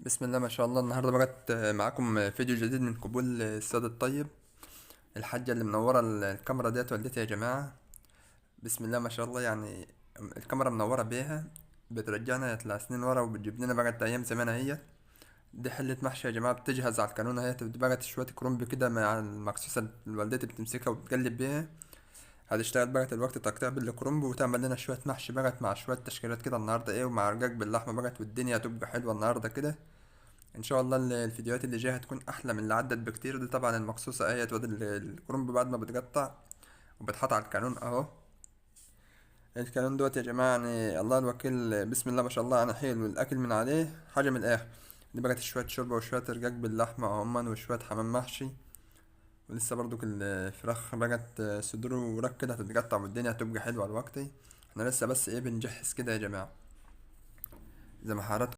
بسم الله ما شاء الله. النهارده بقت معاكم فيديو جديد من قبول السيد الطيب، الحاجة اللي منورة الكاميرا ديت والدتي يا جماعة. بسم الله ما شاء الله، يعني الكاميرا منورة بيها، بترجعنا يطلع سنين ورا وبتجيب لنا بقى أيام زمان. اهي دي حلة محشي يا جماعة، بتجهز على الكانون اهي، بقت شوية كرنب كده مع المكسوسة اللي والدتي بتمسكها وبتقلب بيها. هتشتغل بقى الوقت تقطيع بالكرنب وتعمل لنا شوية محشي بقى مع شوية تشكيلات كده النهاردة ايه، ومع رجاج باللحمة بقت، والدنيا هتبقى حلوة النهاردة كده ان شاء الله. الفيديوهات اللي جايه هتكون احلى من اللي عدت بكتير. دي طبعا المقصوصه اهيت، وادي الكرنب بعد ما بتقطع وبتحط على الكانون اهو. الكانون دوت يا جماعه يعني الله الوكيل، بسم الله ما شاء الله، انا حلو الاكل من عليه حاجه من الاخر. دي بقت شويه شوربه وشويه رجاج باللحمه اهما وشويه حمام محشي، ولسه برضو الفراخ بقت صدور وراك كده هتتقطع، والدنيا هتبقى حلوه الوقت. احنا لسه بس ايه بنجهز كده يا جماعه زي ما حضراتكم